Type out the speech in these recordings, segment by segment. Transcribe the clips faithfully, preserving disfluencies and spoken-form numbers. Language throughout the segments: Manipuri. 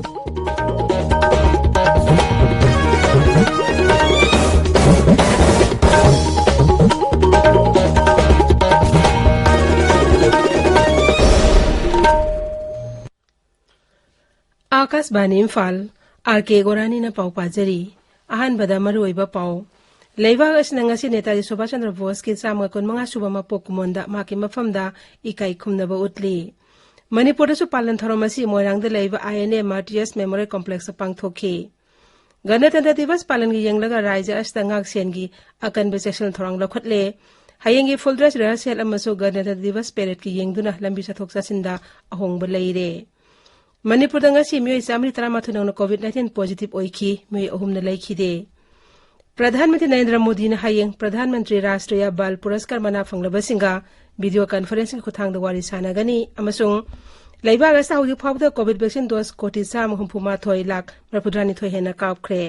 ꯑꯥꯀꯥꯁꯕꯥꯅꯤ ꯏꯝꯐꯥꯜ, ꯑꯥꯔ ꯀꯦ ꯒꯣꯔꯥꯅꯤꯅ ꯄꯥꯎ ꯄꯥꯖꯔꯤ꯫ ꯑꯍꯥꯟꯕꯗ ꯃꯔꯨꯑꯣꯏꯕ ꯄꯥꯎ꯫ ꯂꯩꯕꯥꯛ ꯑꯁꯤꯅ ꯉꯁꯤ ꯅꯦꯇꯥꯖꯤ ꯁꯨꯚꯥꯁ ꯆꯟꯗ꯭ꯔ ꯕꯣꯁꯀꯤ ꯆꯥꯝꯃ ꯀꯨꯟꯃꯉꯥ ꯁꯨꯕ ꯃꯄꯣꯛ ꯀꯨꯝꯑꯣꯟꯗ ꯃꯍꯥꯛꯀꯤ ꯃꯐꯝꯗ ꯏꯀꯥꯏ ꯈꯨꯝꯅꯕ ꯎꯠꯂꯤ꯫ ꯃꯅꯤꯄꯨꯔꯗꯁꯨ ꯄꯥꯂꯟ ꯊꯧꯔꯝ ꯑꯁꯤ ꯃꯣꯏꯔꯥꯡꯗ ꯂꯩꯕ ꯑꯥꯏ ꯑꯦꯟ ꯑꯦ ꯃꯥꯔꯇꯤꯌꯔꯁ ꯃꯦꯃꯣꯔꯤꯌꯦꯜ ꯀꯣꯝꯄ꯭ꯂꯦꯛꯁꯇ ꯄꯥꯡꯊꯣꯛꯈꯤ꯫ ꯒꯅꯇꯟꯇ꯭ꯔ ꯗꯤꯕꯁ ꯄꯥꯂꯟꯒꯤ ꯌꯦꯡꯂꯒ ꯔꯥꯖ꯭ꯌ ꯑꯁꯤꯗ ꯉꯥꯛꯁꯦꯟꯒꯤ ꯑꯀꯟꯕ ꯆꯦꯛꯁꯤꯟ ꯊꯧꯔꯥꯡ ꯂꯧꯈꯠꯂꯦ꯫ ꯍꯌꯦꯡꯒꯤ ꯐꯨꯜ ꯗ꯭ꯔꯦꯁ ꯔꯤꯍꯔꯁꯦꯜ ꯑꯃꯁꯨꯡ ꯒꯅꯇꯟꯇ꯭ꯔ ꯗꯤꯕꯁ ꯄꯦꯔꯦꯗꯀꯤ ꯌꯦꯡꯗꯨꯅ ꯂꯝꯕꯤ ꯆꯠꯊꯣꯛ ꯆꯠꯁꯤꯟꯗ ꯑꯍꯣꯡꯕ ꯂꯩꯔꯦ꯫ ꯃꯅꯤꯄꯨꯔꯗ ꯉꯁꯤ ꯃꯤꯑꯣꯏ ꯆꯥꯃꯔꯤ ꯇꯔꯥꯃꯥꯊꯣꯏ ꯅꯧꯅ ꯀꯣꯚꯤꯗ ꯅꯥꯏꯟꯇꯤꯟ ꯄꯣꯖꯤꯇꯤꯚ ꯑꯣꯏꯈꯤ, ꯃꯤꯑꯣꯏ ꯑꯍꯨꯝꯅ ꯂꯩꯈꯤꯗꯦ꯫ ꯄ꯭ꯔꯙꯥꯟ ꯃꯟꯇ꯭ꯔꯤ ꯅꯔꯦꯟꯗ꯭ꯔ ꯃꯣꯗꯤꯅ ꯍꯌꯦꯡ ꯄ꯭ꯔꯙꯥꯟ ꯃꯟꯇ꯭ꯔꯤ ꯔꯥꯁꯇ꯭ꯔꯤꯌꯥ ꯕꯥꯜ ꯄꯨꯔꯁꯀꯥꯔ ꯃꯅꯥ ꯐꯪꯂꯕꯁꯤꯡꯒ ꯚꯤꯗꯤꯑꯣ ꯀꯟꯐꯔꯦꯟꯁꯤꯡꯒꯤ ꯈꯨꯠꯊꯥꯡꯗ ꯋꯥꯔꯤ ꯁꯥꯟꯅꯒꯅꯤ ꯑꯃꯁꯨꯡ ꯂꯩꯕꯥꯛ ꯑꯁꯤꯗ ꯍꯧꯖꯤꯛ ꯐꯥꯎꯕꯗ ꯀꯣꯚꯤꯗ ꯚꯦꯛꯁꯤꯟ ꯗꯣꯁ ꯀꯣꯇꯤ ꯆꯥꯝꯃ ꯍꯨꯝꯐꯨ ꯃꯥꯊꯣꯏ ꯂꯥꯈ ꯃꯔꯤꯐꯨꯇꯔꯥꯅꯤꯊꯣꯏ ꯍꯦꯟꯅ ꯀꯥꯞꯈ꯭ꯔꯦ꯫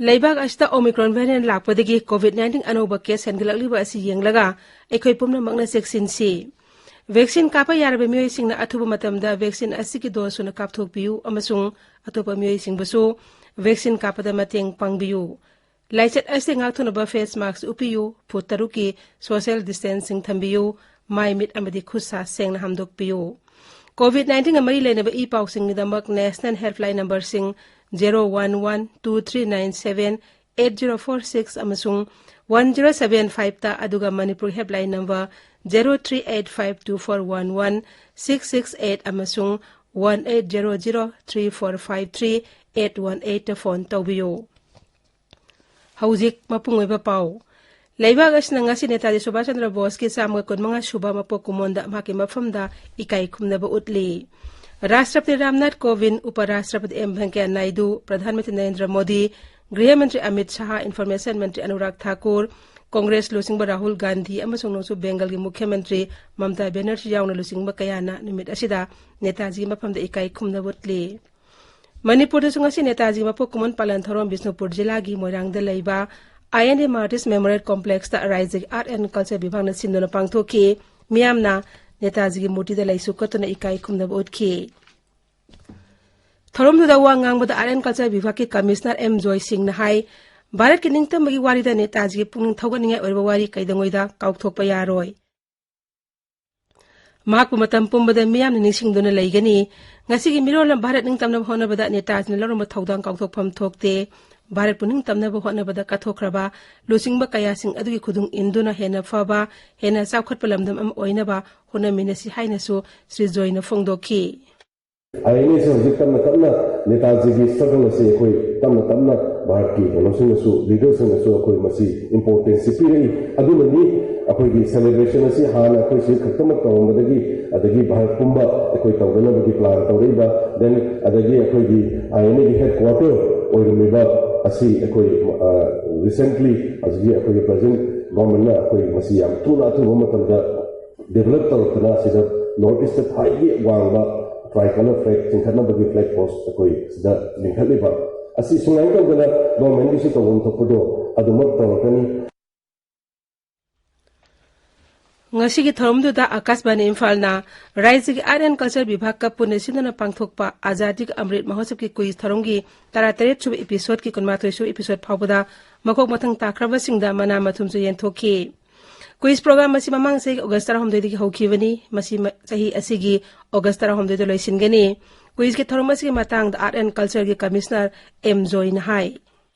ꯂꯩꯕꯥꯛ ꯑꯁꯤꯗ ꯑꯣꯃꯤꯀ꯭ꯔꯣꯟ ꯚꯦꯔꯤꯌꯦꯟꯠ ꯂꯥꯛꯄꯗꯒꯤ ꯀꯣꯚꯤꯗ ꯅꯥꯏꯟꯇꯤꯟ ꯑꯅꯧꯕ ꯀꯦꯁ ꯍꯦꯟꯒꯠꯂꯛꯂꯤꯕ ꯑꯁꯤ ꯌꯦꯡꯂꯒ ꯑꯩꯈꯣꯏ ꯄꯨꯝꯅꯃꯛꯅ ꯆꯦꯛꯁꯤꯟꯁꯤ꯫ ꯚꯦꯛꯁꯤꯟ ꯀꯥꯞꯄ ꯌꯥꯔꯕ ꯃꯤꯑꯣꯏꯁꯤꯡꯅ ꯑꯊꯨꯕ ꯃꯇꯝꯗ ꯚꯦꯛꯁꯤꯟ ꯑꯁꯤꯒꯤ ꯗꯣꯁ ꯁꯨꯅ ꯀꯥꯞꯊꯣꯛꯄꯤꯌꯨ ꯑꯃꯁꯨꯡ ꯑꯇꯣꯞꯄ ꯃꯤꯑꯣꯏꯁꯤꯡꯕꯨꯁꯨ ꯚꯦꯛꯁꯤꯟ ꯀꯥꯞꯄꯗ ꯃꯇꯦꯡ ꯄꯥꯡꯕꯤꯌꯨ꯫ ꯂꯥꯏꯆꯠ ꯑꯁꯤ ꯉꯥꯛꯊꯣꯛꯅꯕ ꯐꯦꯁ ꯃꯥꯁꯛ ꯎꯞꯄꯤꯌꯨ, ꯐꯨꯠ ꯇꯔꯨꯛꯀꯤ ꯁꯣꯁꯤꯌꯦꯜ ꯗꯤꯁꯇꯦꯟꯁꯤꯡ ꯊꯝꯕꯤꯌꯨ, ꯃꯥꯏ ꯃꯤꯠ ꯑꯃꯗꯤ ꯈꯨꯠ ꯁꯥ ꯁꯦꯡꯅ ꯍꯥꯝꯗꯣꯛꯄꯤꯌꯨ꯫ ꯀꯣꯚꯤꯗ ꯅꯥꯏꯟꯇꯤꯟꯒ ꯃꯔꯤ ꯂꯩꯅꯕ ꯏ ꯄꯥꯎꯁꯤꯡꯒꯤꯗꯃꯛ ꯅꯦꯁꯅꯦꯜ ꯍꯦꯜꯞꯂꯥꯏꯟ ꯅꯝꯕꯔꯁꯤꯡ zero one one two three nine seven eight zero four six ꯑꯃꯁꯨꯡ ꯋꯥꯟ ꯖꯤꯔꯣ ꯁꯚꯦꯟ ꯐꯥꯏꯚꯇ, ꯑꯗꯨꯒ Manipur helpline number zero three eight five two four one one six six eight ꯑꯃꯁꯨꯡ one eight zero zero three four five three eight one ꯑꯩꯠꯇ ꯐꯣꯟ ꯇꯧꯕꯤꯌꯨ꯫ ꯍꯧꯖꯤꯛ ꯃꯄꯨꯡ ꯑꯣꯏꯕ ꯄꯥꯎ꯫ ꯂꯩꯕꯥꯛ ꯑꯁꯤꯅ ꯉꯁꯤ ꯅꯦꯇꯥꯖꯤ ꯁꯨꯚꯥꯁ ꯆꯟꯗ꯭ꯔ ꯕꯣꯁꯀꯤ ꯆꯥꯝꯃ ꯀꯨꯟꯃꯉꯥ ꯁꯨꯕ ꯃꯄꯣꯛ ꯀꯨꯝꯑꯣꯟꯗ ꯃꯍꯥꯛꯀꯤ ꯃꯐꯝꯗ ꯏꯀꯥꯏ ꯈꯨꯝꯅꯕ ꯎꯠꯂꯤ꯫ ꯔꯥꯁꯇ꯭ꯔꯄꯇꯤ ꯔꯥꯝꯅꯥꯊ ꯀꯣꯕꯤꯟꯗ, ꯎꯄ ꯔꯥꯁꯇ꯭ꯔꯄꯇꯤ ꯑꯦꯝ ꯚꯦꯡꯀꯌꯥ ꯅꯥꯏꯗꯨ, ꯄ꯭ꯔꯙꯥꯟ ꯃꯟꯇ꯭ꯔꯤ ꯅꯔꯦꯟꯗ꯭ꯔ ꯃꯣꯗꯤ, ꯒ꯭ꯔꯤꯍ ꯃꯟꯇ꯭ꯔꯤ ꯑꯃꯤꯠ ꯁꯥꯍ, ꯏꯟꯐꯣꯔꯃꯦꯁꯟ ꯃꯟꯇ꯭ꯔꯤ ꯑꯅꯨꯔꯥꯒ ꯊꯥꯀꯨꯔ, ꯀꯣꯡꯒ꯭ꯔꯦꯁ ꯂꯨꯆꯤꯡꯕ ꯔꯥꯍꯨꯜ ꯒꯥꯟꯙꯤ ꯑꯃꯁꯨꯡ ꯅꯣꯡꯆꯨꯞ ꯕꯦꯡꯒꯜꯒꯤ ꯃꯨꯈ꯭ꯌ ꯃꯟꯇ꯭ꯔꯤ ꯃꯃꯇꯥ ꯕꯦꯅꯔꯖꯤ ꯌꯥꯎꯅ ꯂꯨꯆꯤꯡꯕ ꯀꯌꯥꯅ ꯅꯨꯃꯤꯠ ꯑꯁꯤꯗ ꯅꯦꯇꯥꯖꯤꯒꯤ ꯃꯐꯝꯗ ꯏꯀꯥꯏ ꯈꯨꯝꯅꯕ ꯎꯠꯂꯤ꯫ ꯃꯅꯤꯄꯨꯔꯗꯁꯨ ꯉꯁꯤ ꯅꯦꯇꯥꯖꯤꯒꯤ ꯃꯄꯣꯛ ꯀꯨꯝꯑꯣꯟ ꯄꯥꯂꯟ ꯊꯧꯔꯝ ꯕꯤꯁꯅꯨꯄꯨꯔ ꯖꯤꯂꯥꯒꯤ ꯃꯣꯏꯔꯥꯡꯗ ꯂꯩꯕ ꯑꯥꯏ ꯑꯦꯟ ꯑꯦ ꯃꯥꯔꯇꯤꯔꯁ ꯃꯦꯃꯣꯔꯤꯌꯦꯜ ꯀꯣꯝꯄ꯭ꯂꯦꯛꯁꯇ ꯔꯥꯏꯖꯒꯤ ꯑꯥꯔꯠ ꯑꯦꯟ ꯀꯜꯆꯔ ꯕꯤꯚꯥꯒꯅ ꯁꯤꯟꯗꯨꯅ ꯄꯥꯡꯊꯣꯛꯈꯤ꯫ ꯃꯤꯌꯥꯝꯅ ꯅꯦꯇꯥꯖꯤꯒꯤ ꯃꯨꯔꯇꯤꯗ ꯂꯩꯁꯨ ꯀꯠꯇꯨꯅ ꯏꯀꯥꯏ ꯈꯨꯝꯅꯕ ꯎꯠꯈꯤ꯫ ꯊꯧꯔꯝꯗꯨꯗ ꯋꯥ ꯉꯥꯡꯕꯗ ꯑꯥꯔꯠ ꯑꯦꯟ ꯀꯜꯆꯔ ꯚꯤꯚꯥꯒꯀꯤ ꯀꯃꯤꯁꯅꯔ ꯑꯦꯝ ꯖꯣꯏ ꯁꯤꯡꯅ ꯍꯥꯏ, ꯚꯥꯔꯠꯀꯤ ꯅꯤꯡꯇꯝꯕꯒꯤ ꯋꯥꯔꯤꯗ ꯅꯦꯇꯥꯖꯤꯒꯤ ꯄꯨꯛꯅꯤꯡ ꯊꯧꯒꯠꯅꯤꯡꯉꯥꯏ ꯑꯣꯏꯔꯕ ꯋꯥꯔꯤ ꯀꯩꯗꯧꯉꯩꯗ ꯀꯥꯎꯊꯣꯛꯄ ꯌꯥꯔꯣꯏ꯫ ꯃꯍꯥꯛꯄꯨ ꯃꯇꯝ ꯄꯨꯝꯕꯗ ꯃꯤꯌꯥꯝꯅ ꯅꯤꯡꯁꯤꯡꯗꯨꯅ ꯂꯩꯒꯅꯤ꯫ ꯉꯁꯤꯒꯤ ꯃꯤꯔꯣꯜꯅ ꯚꯥꯔꯠ ꯅꯤꯡꯇꯝꯅꯕ ꯍꯣꯠꯅꯕꯗ ꯅꯦꯇꯥꯖꯤꯅ ꯂꯧꯔꯝꯕ ꯊꯧꯗꯥꯡ ꯀꯥꯎꯊꯣꯛꯐꯝ ꯊꯣꯛꯇꯦ꯫ ꯚꯥꯔꯠꯄꯨ ꯅꯤꯡꯇꯝꯅꯕ ꯍꯣꯠꯅꯕꯗ ꯀꯠꯊꯣꯛꯈ꯭ꯔꯕ ꯂꯨꯆꯤꯡꯕ ꯀꯌꯥꯁꯤꯡ ꯑꯗꯨꯒꯤ ꯈꯨꯗꯨꯡ ꯏꯟꯗꯨꯅ ꯍꯦꯟꯅ ꯐꯕ, ꯍꯦꯟꯅ ꯆꯥꯎꯈꯠꯄ ꯂꯝꯗꯝ ꯑꯃ ꯑꯣꯏꯅꯕ ꯍꯣꯠꯅꯃꯤꯟꯅꯁꯤ ꯍꯥꯏꯅꯁꯨ ꯁ꯭ꯔꯤ ꯖꯣꯏꯅ ꯐꯣꯡꯗꯣꯛꯈꯤ꯫ ꯑꯥꯏ ꯑꯦꯟ ꯑꯦꯁꯦ ꯍꯧꯖꯤꯛ ꯇꯞꯅ ꯇꯞꯅ ꯅꯦꯇꯥꯖꯤꯒꯤ ꯁ꯭ꯇ꯭ꯔꯒꯜ ꯑꯁꯤ ꯑꯩꯈꯣꯏ ꯇꯞꯅ ꯇꯞꯅ ꯚꯥꯔꯠꯀꯤ ꯀꯩꯅꯣꯁꯤꯡꯅꯁꯨ, ꯂꯤꯗꯔꯁꯤꯡꯅꯁꯨ ꯑꯩꯈꯣꯏ ꯃꯁꯤ ꯏꯝꯄꯣꯔꯇꯦꯟꯁꯁꯤ ꯄꯤꯔꯛꯏ꯫ ꯑꯗꯨꯅꯅꯤ ꯑꯩꯈꯣꯏꯒꯤ ꯁꯦꯂꯦꯕ꯭ꯔꯦꯁꯟ ꯑꯁꯤ ꯍꯥꯟꯅ ꯑꯩꯈꯣꯏ ꯁꯤ ꯈꯛꯇꯃꯛ ꯇꯧꯔꯝꯕꯗꯒꯤ ꯑꯗꯒꯤ ꯚꯥꯔꯠ ꯄꯨꯝꯕ ꯑꯩꯈꯣꯏ ꯇꯧꯗꯅꯕꯒꯤ ꯄ꯭ꯂꯥꯟ ꯇꯧꯔꯛꯏꯕ, ꯗꯦꯟ ꯑꯗꯒꯤ ꯑꯩꯈꯣꯏꯒꯤ ꯑꯥꯏ ꯑꯦꯟ ꯑꯦꯒꯤ ꯍꯦꯗ ꯀ꯭ꯋꯥꯔꯇꯔ ꯑꯣꯏꯔꯝꯃꯤꯕ ꯑꯁꯤ ꯑꯩꯈꯣꯏ, ꯑ, ꯔꯤꯁꯦꯟꯠꯂꯤ ꯍꯧꯖꯤꯛꯀꯤ ꯑꯩꯈꯣꯏꯒꯤ ꯄ꯭ꯔꯖꯦꯟꯠ ꯒꯣꯔꯃꯦꯟꯅ ꯑꯩꯈꯣꯏ ꯃꯁꯤ ꯌꯥꯝ ꯊꯨꯅ ꯑꯊꯨꯕ ꯃꯇꯝꯗ ꯗꯦꯕꯂꯞ ꯇꯧꯔꯛꯇꯅ ꯁꯤꯗ ꯅꯣꯔꯠ ꯏꯁꯇ ꯈ꯭ꯋꯥꯏꯗꯒꯤ ꯋꯥꯡꯕ ꯇ꯭ꯔꯥꯏ ꯀꯂꯔ ꯐ꯭ꯂꯦꯒ ꯆꯤꯡꯈꯠꯅꯕꯒꯤ ꯐ꯭ꯂꯦꯒ ꯄꯣꯁ ꯑꯩꯈꯣꯏ ꯁꯤꯗ ꯂꯤꯡꯈꯠꯂꯤꯕ ꯑꯁꯤ ꯁꯨꯃꯥꯏꯅ ꯇꯧꯗꯅ ꯒꯣꯔꯃꯦꯟꯒꯤꯁꯨ ꯇꯧꯐꯝ ꯊꯣꯛꯄꯗꯣ ꯑꯗꯨꯃꯛ ꯇꯧꯔꯛꯀꯅꯤ꯫ ꯉꯁꯤꯒꯤ ꯊꯧꯔꯝꯗꯨꯗ ꯑꯀꯥꯁꯕꯥꯅꯤ ꯏꯝꯐꯥꯜꯅ ꯔꯥꯏꯖ꯭ꯌꯒꯤ ꯑꯥꯔꯠ ꯑꯦꯟ ꯀꯜꯆꯔ ꯕꯤꯚꯥꯒꯀ ꯄꯨꯟꯅ ꯁꯤꯟꯗꯨꯅ ꯄꯥꯡꯊꯣꯛꯄ ꯑꯖꯥꯗꯤ ꯀꯥ ꯑꯃ꯭ꯔꯤꯠ ꯃꯍꯣꯠꯁꯕꯀꯤ ꯀꯨꯏꯖ ꯊꯧꯔꯝꯒꯤ ꯇꯔꯥꯇꯔꯦꯠ ꯁꯨꯕ ꯏꯄꯤꯁꯣꯗꯀꯤ ꯀꯨꯟꯃꯥꯊꯣꯏ ꯁꯨꯕ ꯏꯄꯤꯁꯣꯗ ꯐꯥꯎꯕꯗ ꯃꯀꯣꯛ ꯃꯊꯪ ꯇꯥꯈ꯭ꯔꯕꯁꯤꯡꯗ ꯃꯅꯥ ꯃꯊꯨꯝꯁꯨ ꯌꯦꯟꯊꯣꯛꯈꯤ꯫ ꯀꯨꯏꯖ ꯄ꯭ꯔꯣꯒ꯭ꯔꯥꯝ ꯑꯁꯤ ꯃꯃꯥꯡ ꯆꯍꯤ ꯑꯣꯒꯁ ꯇꯔꯥꯍꯨꯝꯗꯣꯏꯗꯒꯤ ꯍꯧꯈꯤꯕꯅꯤ꯫ ꯃꯁꯤ ꯃ-, ꯆꯍꯤ ꯑꯁꯤꯒꯤ ꯑꯣꯒꯁ ꯇꯔꯥꯍꯨꯝꯗꯣꯏꯗ ꯂꯣꯏꯁꯤꯟꯒꯅꯤ꯫ ꯀꯨꯏꯖꯀꯤ ꯊꯧꯔꯝ ꯑꯁꯤꯒꯤ ꯃꯇꯥꯡꯗ ꯑꯥꯔꯠ ꯑꯦꯟ ꯀꯜꯆꯔꯒꯤ ꯀꯃꯤꯁꯅꯔ ꯑꯦꯝ ꯖꯣꯏꯅ ꯍꯥꯏ꯫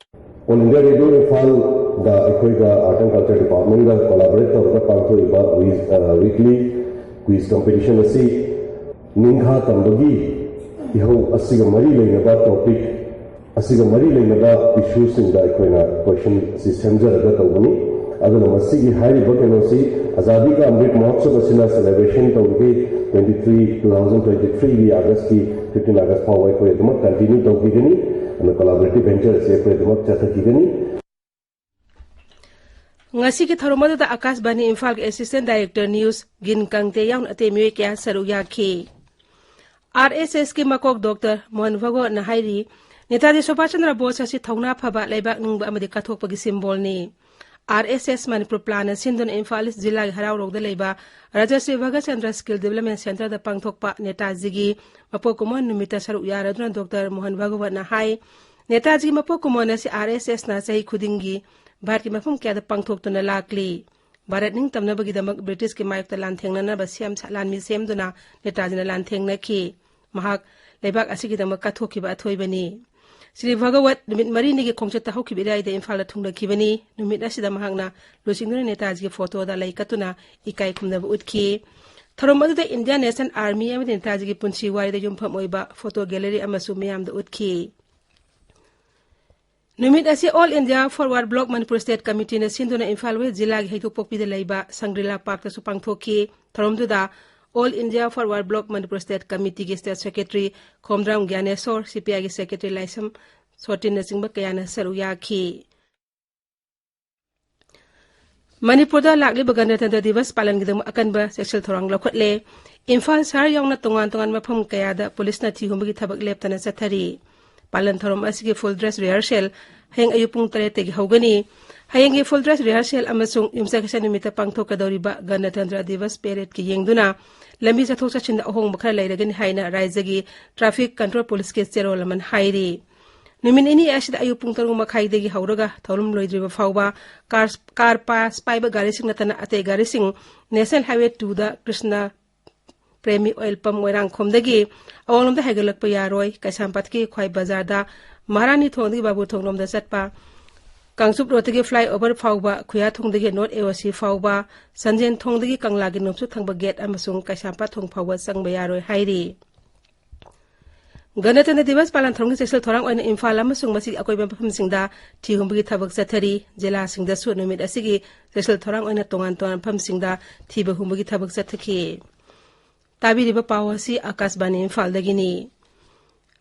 ꯑꯣꯜ ꯏꯟꯗꯤꯌꯥ ꯔꯦꯗꯤꯑꯣ ꯏꯝꯐꯥꯜꯒ ꯑꯩꯈꯣꯏꯒ ꯑꯥꯔꯠ ꯑꯦꯟ ꯀꯜꯆꯔ ꯗꯤꯄꯥꯔꯠꯃꯦꯟꯒ ꯀꯣꯂꯥꯕꯣꯔꯦꯠ ꯇꯧꯔꯒ ꯄꯥꯡꯊꯣꯛꯏꯕ ꯋꯤꯛ-, ꯑ, ꯋꯤꯛꯂꯤ ꯀꯨꯏꯖ ꯀꯝꯄꯤꯇꯤꯁꯟ ꯑꯁꯤ ꯅꯤꯡꯈꯥ ꯇꯝꯕꯒꯤ ꯏꯍꯧ ꯑꯁꯤꯒ ꯃꯔꯤ ꯂꯩꯅꯕ ꯇꯣꯄꯤꯛ ꯑꯁꯤꯒ ꯃꯔꯤ ꯂꯩꯅꯕ ꯏꯁꯨꯁꯤꯡꯗ ꯑꯩꯈꯣꯏꯅ ꯀꯣꯏꯁꯟ ꯑꯁꯤ ꯁꯦꯝꯖꯔꯒ ꯇꯧꯕꯅꯤ꯫ ꯑꯗꯨꯅ ꯃꯁꯤꯒꯤ ꯍꯥꯏꯔꯤꯕ ꯀꯩꯅꯣꯁꯤ ꯑꯖꯥꯗꯤ ꯀꯥ ꯑꯃ꯭ꯔꯤꯠ ꯃꯍꯣꯠꯁꯕ ꯑꯁꯤꯅ ꯁꯦꯂꯦꯕ꯭ꯔꯦꯁꯟ ꯇꯧꯕꯒꯤ twenty three, two thousand twenty three ꯒꯤ ꯑꯥꯒꯁꯀꯤ fifteen ꯑꯥꯒꯁ ꯐꯥꯎꯕ ꯑꯩꯈꯣꯏ ꯑꯗꯨꯃꯛ ꯀꯟꯇꯤꯅ꯭ꯌꯨ ꯇꯧꯈꯤꯒꯅꯤ꯫ ꯑꯗꯨꯅ ꯀꯣꯂꯥꯕꯣꯔꯦꯇꯤꯚ ꯚꯦꯟꯆꯔ ꯑꯁꯤ ꯑꯩꯈꯣꯏ ꯑꯗꯨꯃꯛ ꯆꯠꯊꯈꯤꯒꯅꯤ꯫ ꯉꯁꯤꯒꯤ ꯊꯧꯔꯝ ꯑꯗꯨꯗ ꯑꯀꯥꯁꯕꯥꯅꯤ ꯏꯝꯐꯥꯜꯒꯤ Assistant Director News ꯒꯤꯟ ꯀꯪꯇꯦ ꯌꯥꯎꯅ ꯑꯇꯩ ꯃꯤꯑꯣꯏ ꯀꯌꯥ ꯁꯔꯨꯛ ꯌꯥꯈꯤ꯫ RSS ꯀꯤ ꯃꯀꯣꯛ ꯗꯣꯛꯇꯔ ꯃꯣꯍꯟ ꯚꯒꯋꯠꯅ ꯍꯥꯏꯔꯤ, ꯅꯦꯇꯥꯖꯤ ꯁꯨꯚꯥꯁ ꯆꯟꯗ꯭ꯔ ꯕꯣꯁ ꯑꯁꯤ ꯊꯧꯅꯥ ꯐꯕ, ꯂꯩꯕꯥꯛ ꯅꯤꯡꯕ ꯑꯃꯗꯤ ꯀꯠꯊꯣꯛꯄꯒꯤ ꯁꯤꯝꯕꯣꯜꯅꯤ꯫ RSS ꯃꯅꯤꯄꯨꯔ ꯄ꯭ꯂꯥꯟꯅ ꯁꯤꯟꯗꯨꯅ ꯏꯝꯐꯥꯜ ꯏꯁ ꯖꯤꯂꯥꯒꯤ ꯍꯔꯥꯎꯔꯣꯡꯗ ꯂꯩꯕ ꯔꯥꯖꯁ꯭ꯔꯤ ꯚꯒꯠ ꯆꯟꯗ꯭ꯔ ꯁ꯭ꯀꯤꯜ ꯗꯤꯕꯂꯞꯃꯦꯟ ꯁꯦꯟꯇꯔꯗ ꯄꯥꯡꯊꯣꯛꯄ ꯅꯦꯇꯥꯖꯤꯒꯤ ꯃꯄꯣꯛ ꯀꯨꯝꯑꯣꯟ ꯅꯨꯃꯤꯠꯇ ꯁꯔꯨꯛ ꯌꯥꯔꯗꯨꯅ ꯗꯣꯛꯇꯔ ꯃꯣꯍꯟ ꯚꯒꯋꯠꯅ ꯍꯥꯏ, ꯅꯦꯇꯥꯖꯤꯒꯤ ꯃꯄꯣꯛ ꯀꯨꯝꯑꯣꯟ ꯑꯁꯤ RSS ꯅ ꯆꯍꯤ ꯈꯨꯗꯤꯡꯒꯤ ꯚꯥꯔꯠꯀꯤ ꯃꯐꯝ ꯀꯌꯥꯗ ꯄꯥꯡꯊꯣꯛꯇꯨꯅ ꯂꯥꯛꯂꯤ꯫ ꯚꯥꯔꯠ ꯅꯤꯡꯇꯝꯅꯕꯒꯤꯗꯃꯛ ꯕ꯭ꯔꯤꯇꯤꯁꯀꯤ ꯃꯥꯌꯣꯛꯇ ꯂꯥꯟꯊꯦꯡꯅꯅꯕ ꯁꯦꯝ ꯁꯥ-, ꯂꯥꯟꯃꯤ ꯁꯦꯝꯗꯨꯅ ꯅꯦꯇꯥꯖꯤꯅ ꯂꯥꯟꯊꯦꯡꯅꯈꯤ꯫ ꯃꯍꯥꯛ ꯂꯩꯕꯥꯛ ꯑꯁꯤꯒꯤꯗꯃꯛ ꯀꯠꯊꯣꯛꯈꯤꯕ ꯑꯊꯣꯏꯕꯅꯤ꯫ ꯁ꯭ꯔꯤ ꯚꯒꯋꯠ ꯅꯨꯃꯤꯠ ꯃꯔꯤꯅꯤꯒꯤ ꯈꯣꯡꯆꯠꯇ ꯍꯧꯈꯤꯕ ꯏꯔꯥꯏꯗ ꯏꯝꯐꯥꯜꯗ ꯊꯨꯡꯂꯈꯤꯕꯅꯤ꯫ ꯅꯨꯃꯤꯠ ꯑꯁꯤꯗ ꯃꯍꯥꯛꯅ ꯂꯨꯆꯤꯡꯗꯨꯅ ꯅꯦꯇꯥꯖꯤꯒꯤ ꯐꯣꯇꯣꯗ ꯂꯩ ꯀꯠꯇꯨꯅ ꯏꯀꯥꯏ ꯈꯨꯝꯅꯕ ꯎꯠꯈꯤ꯫ ꯊꯧꯔꯝ ꯑꯗꯨꯗ Indian National Army ꯑꯃꯗꯤ ꯅꯦꯇꯥꯖꯤꯒꯤ ꯄꯨꯟꯁꯤ ꯋꯥꯔꯤꯗ ꯌꯨꯝꯐꯝ ꯑꯣꯏꯕ ꯐꯣꯇꯣ ꯒꯦꯂꯔꯤ ꯑꯃꯁꯨ ꯃꯤꯌꯥꯝꯗ ꯎꯠꯈꯤ꯫ ꯅꯨꯃꯤꯠ ꯑꯁꯤ All India Forward Bloc Manipur State Committee ꯅ ꯁꯤꯟꯗꯨꯅ ꯏꯝꯐꯥꯜ ꯋꯦꯁ ꯖꯤꯂꯥꯒꯤ ꯍꯩꯊꯣꯛꯄꯣꯛꯄꯤꯗ ꯂꯩꯕ ꯁꯪꯒ꯭ꯔꯤꯂꯥ ꯄꯥꯔꯛꯇꯁꯨ ꯄꯥꯡꯊꯣꯛꯈꯤ꯫ ꯊꯧꯔꯝꯗꯨꯗ All India Forward Bloc Manipur State Committee ꯒꯤ State Secretary ꯈꯣꯝꯗ꯭ꯔꯥꯝ ꯒ꯭ꯌꯥꯅꯦꯁꯣꯔ, CPI ꯒꯤ Secretary ꯂꯥꯏꯁꯝ ꯁꯣꯇꯤꯟꯅꯆꯤꯡꯕ ꯀꯌꯥꯅ ꯁꯔꯨꯛ ꯌꯥꯈꯤ꯫ ꯃꯅꯤꯄꯨꯔꯗ ꯂꯥꯛꯂꯤꯕ ꯒꯅꯇꯟꯇ꯭ꯔ ꯗꯤꯕꯁ ꯄꯥꯂꯟꯒꯤꯗꯃꯛ ꯑꯀꯟꯕ ꯆꯦꯛꯁꯤꯜ ꯊꯧꯔꯥꯡ ꯂꯧꯈꯠꯂꯦ꯫ ꯏꯝꯐꯥꯜ ꯁꯍꯔ ꯌꯥꯎꯅ ꯇꯣꯉꯥꯟ ꯇꯣꯉꯥꯟꯕ ꯃꯐꯝ ꯀꯌꯥꯗ ꯄꯨꯂꯤꯁꯅ ꯊꯤ ꯍꯨꯝꯕꯒꯤ ꯊꯕꯛ ꯂꯦꯞꯇꯅ ꯆꯠꯊꯔꯤ꯫ ꯄꯥꯂꯟ ꯊꯧꯔꯝ ꯑꯁꯤꯒꯤ full dress rehearsal ꯍꯌꯦꯡ ꯑꯌꯨꯛ ꯄꯨꯡ ꯇꯔꯦꯠꯇꯒꯤ ꯍꯧꯒꯅꯤ꯫ ꯍꯌꯦꯡꯒꯤ full dress rehearsal ꯑꯃꯁꯨꯡ ꯌꯨꯝꯁꯀꯩꯁ ꯅꯨꯃꯤꯠꯇ ꯄꯥꯡꯊꯣꯛꯀꯗꯧꯔꯤꯕ ꯒꯅꯇꯟꯇ꯭ꯔ ꯗꯤꯕꯁ parade ꯀꯤ ꯌꯦꯡꯗꯨꯅ ꯂꯝꯕꯤ ꯆꯠꯊꯣꯛ ꯆꯠꯁꯤꯟꯗ ꯑꯍꯣꯡꯕ ꯈꯔ ꯂꯩꯔꯒꯅꯤ ꯍꯥꯏꯅ ꯔꯥꯖ꯭ꯌꯒꯤ Traffic Control Police ꯀꯤ ꯆꯦꯔꯣꯜ ꯑꯃꯅ ꯍꯥꯏꯔꯤ꯫ ꯅꯨꯃꯤꯠ ꯅꯤꯅꯤ ꯑꯁꯤꯗ ꯑꯌꯨꯛ ꯄꯨꯡ ꯇꯔꯨꯛ ꯃꯈꯥꯏꯗꯒꯤ ꯍꯧꯔꯒ ꯊꯧꯔꯝ ꯂꯣꯏꯗ꯭ꯔꯤꯕ ꯐꯥꯎꯕ car, car pass ꯄꯥꯏꯕ ꯒꯥꯔꯤꯁꯤꯡ ꯅꯠꯇꯅ ꯑꯇꯩ ꯒꯥꯔꯤꯁꯤꯡ National Highway two ꯗ ꯀ꯭ꯔꯤꯁꯅ ꯄ꯭ꯔꯦꯃꯤ oil pump ꯃꯣꯏꯔꯥꯡꯈꯣꯝꯗꯒꯤ ꯑꯋꯥꯡꯂꯣꯝꯗ ꯍꯥꯏꯒꯠꯂꯛꯄ ꯌꯥꯔꯣꯏ꯫ ꯀꯩꯁꯥꯝꯄꯥꯠꯀꯤ ꯈ꯭ꯋꯥꯏ ꯕꯖꯥꯔꯗ ꯃꯍꯥꯔꯥꯅꯤ ꯊꯣꯡꯗꯒꯤ ꯕꯥꯕꯨ ꯊꯣꯡꯂꯣꯝꯗ ꯆꯠꯄ, ꯀꯥꯡꯆꯨꯞ ꯔꯣꯗꯇꯒꯤ flyover ꯐꯥꯎꯕ ꯈꯨꯌꯥꯊꯣꯡꯗꯒꯤ North AOC ꯐꯥꯎꯕ, ꯁꯟꯖꯦꯟ ꯊꯣꯡꯗꯒꯤ ꯀꯪꯂꯥꯒꯤ ꯅꯣꯡꯆꯨꯞ ꯊꯪꯕ gate ꯑꯃꯁꯨꯡ ꯀꯩꯁꯥꯝꯄꯥꯠ ꯊꯣꯡ ꯐꯥꯎꯕ ꯆꯪꯕ ꯌꯥꯔꯣꯏ ꯍꯥꯏꯔꯤ꯫ ꯒꯅꯇꯟꯇ꯭ꯔ ꯗꯤꯕꯁ ꯄꯥꯂꯟ ꯊꯧꯔꯝꯒꯤ ꯆꯦꯛꯁꯤꯜ ꯊꯧꯔꯥꯡ ꯑꯣꯏꯅ ꯏꯝꯐꯥꯜ ꯑꯃꯁꯨꯡ ꯃꯁꯤꯒꯤ ꯑꯀꯣꯏꯕ ꯃꯐꯝꯁꯤꯡꯗ ꯊꯤ ꯍꯨꯝꯕꯒꯤ ꯊꯕꯛ ꯆꯠꯊꯔꯤ꯫ ꯖꯤꯂꯥꯁꯤꯡꯗꯁꯨ ꯅꯨꯃꯤꯠ ꯑꯁꯤꯒꯤ ꯆꯦꯛꯁꯤꯜ ꯊꯧꯔꯥꯡ ꯑꯣꯏꯅ ꯇꯣꯉꯥꯟ ꯇꯣꯉꯥꯟꯕ ꯃꯐꯝꯁꯤꯡꯗ ꯊꯤꯕ ꯍꯨꯝꯕꯒꯤ ꯊꯕꯛ ꯆꯠꯊꯈꯤ꯫ ꯇꯥꯕꯤꯔꯤꯕ ꯄꯥꯎ ꯑꯁꯤ ꯑꯀꯥꯁꯕꯥꯅꯤ ꯏꯝꯐꯥꯜꯗꯒꯤꯅꯤ꯫